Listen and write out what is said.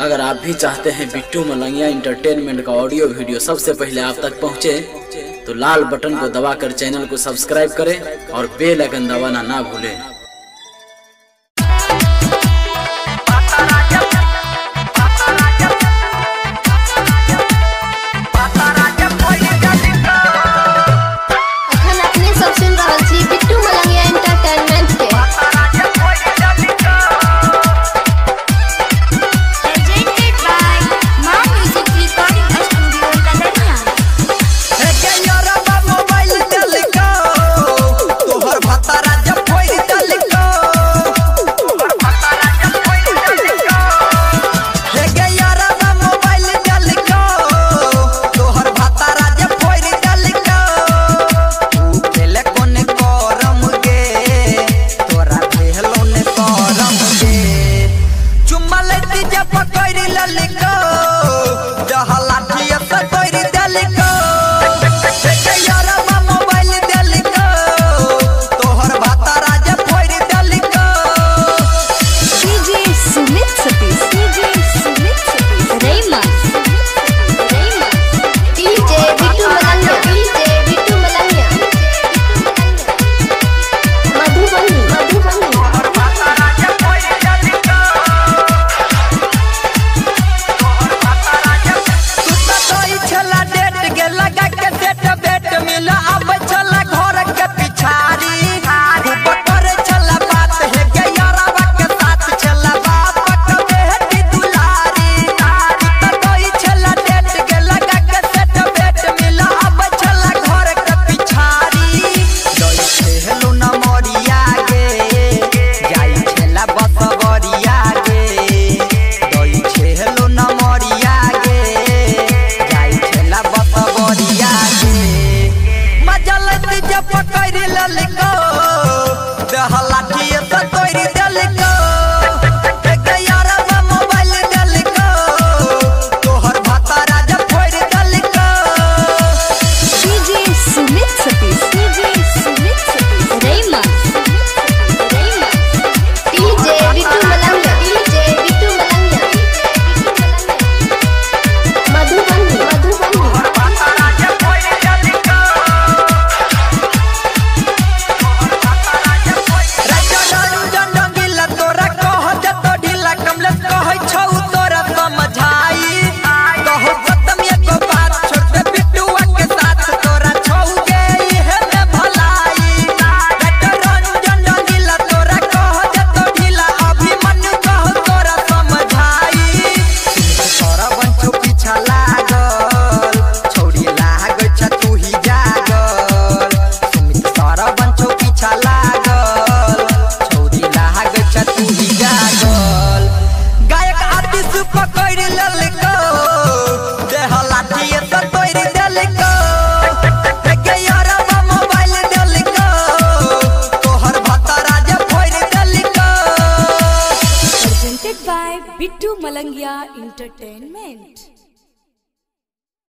अगर आप भी चाहते हैं बिट्टू मलंगिया एंटरटेनमेंट का ऑडियो वीडियो सबसे पहले आप तक पहुंचे, तो लाल बटन को दबाकर चैनल को सब्सक्राइब करें और बेल आइकन दबाना ना भूलें। अखन अपने सब सुन रहल छी बिट्टू मलंगिया एंटरटेनमेंट के। Presented by Maa Music Recording Studio, Ladania. DJ Sumit Satish, DJ Sumit Satish, Raima, Raima, DJ Bittu Malangiya, DJ Bittu Malangiya, Madhubani, Madhubani. DJ Sumit Satish, DJ Sumit Satish, Raima, Raima, DJ Bittu Malangiya, DJ Bittu Malangiya, Madhubani, Madhubani. Presented by Bittu Malangia Entertainment.